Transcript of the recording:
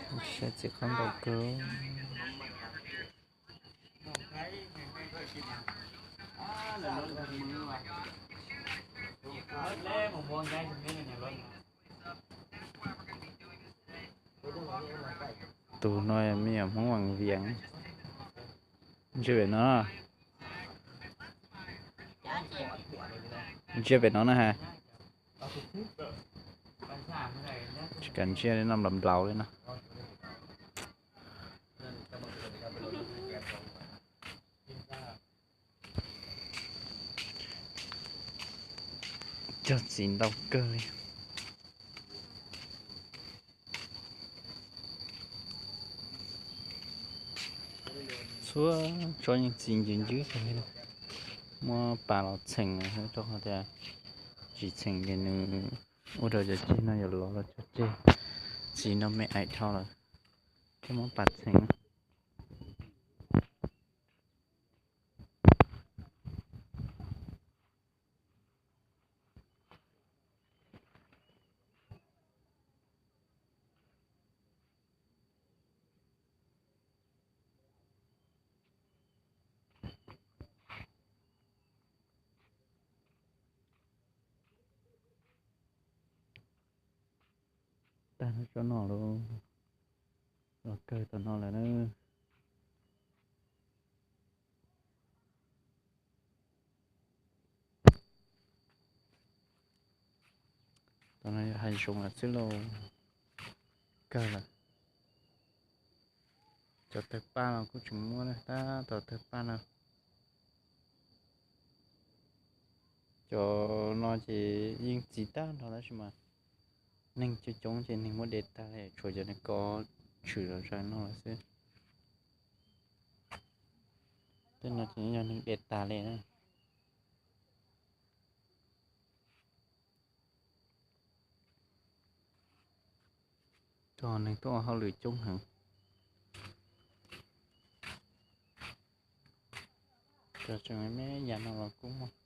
Saib txiv qab ntaus kawg. Tus no me nyuam Hmoob Vaj Vias. Ntsia pem no. Ntsia pem no na ha. Tsis kam ntsia li no, nplaum nplaum li no. Cog txiv ntau kawg li. Txhua tsob yeej txi ncw ncwb kawg li. Muab pas los txheem, rau qhov tias tsis txheem ces nws ua rau cov ceg no yuav lov los cov ceg. Txiv no me aim dhau lawm, thiaj muab pas txheem. Tag no tsob no lawm, los kawg tom no lawm na. Tom no yog hav zoov lawm xwb lauj, kawg lawm. Cov tawg paj no kuj tseem muaj na, tab tom tawg paj no. Cov no ces yeej txi tag nrho tab sis mas neeg coob coob ces neeg muab de tag li, tshuav cov neeg ko tshwm los zais noj lawm xwb. Tej no ces yog neeg de tag li na. Cov neeg tuaj ua hauj lwm coob heev. Cov tseem me me yam no los kuj muaj.